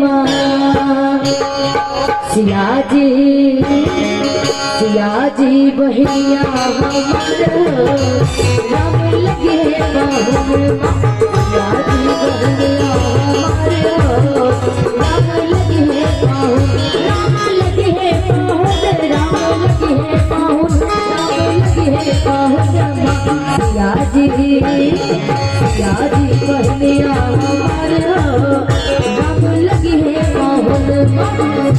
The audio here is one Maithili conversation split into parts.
माँ। सिया जी, सिया जी बहिनिया हमार राम लगे पाहुन माँ। सिया जी बहिनिया हमार राम लगे पाहुन, राम लगे पाहुन, राम लगे पाहुन, राम लगे पाहुन माँ। सिया जी, सिया जी बहिनिया हमार राम लगे पाहुन माँ।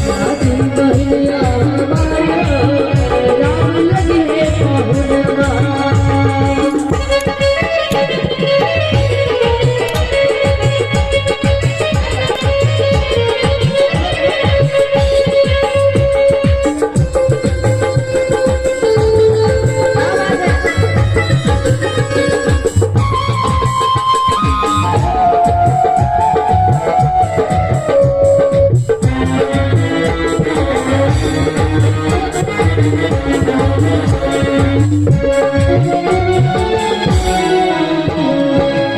सिया जी बहिनिया हमार राम लगे पाहुन माँ।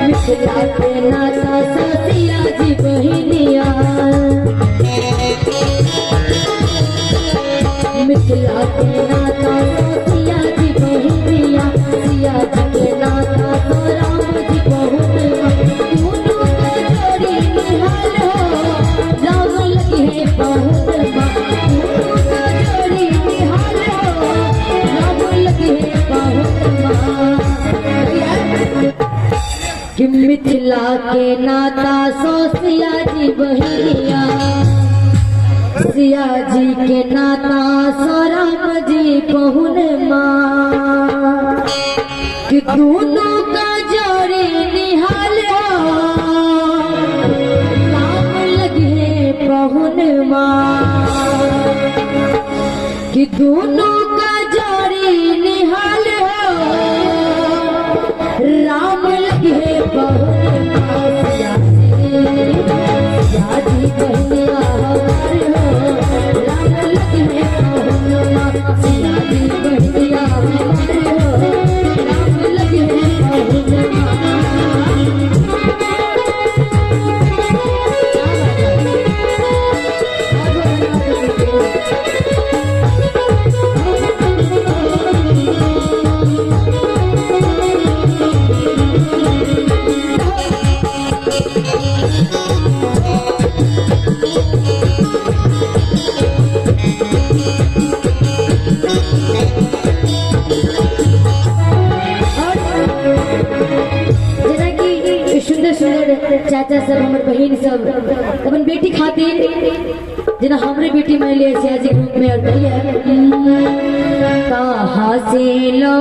मिथिला के नाता सिया जी बहिनिया, मिथिला के नाता सिया जी बहिनिया, सिया जी के नाता तो राम जी पहुन माँ। दोनों का जोड़ी निहाल हो राम लगे पाहुन माँ। दोनों का जोड़ी निहाल हो राम लगे पाहुन माँ। कि मिथिला के नाता सो सिया जी बहिनिया, सिया जी के नाता सो राम जी पहुन माँ। कि दोनों का जोड़ी निहाल हो राम लगे पहुन माँ। कि दोनों का जोड़ी निहाल हो राम लगे पहुन माँ। सिया जी, सिया जी बहिनिया हमार हो राम लगे पहुन माँ। सिया जी बहिनिया हमार हो राम लगे पहुन माँ। जेना कि सुंदर सुंदर चाचा सब हमर बहिन सब अपन बेटी खातिर, जेना हमरे बेटी मान लिया सिया जी के रूप में, और भैया कहाँ से लो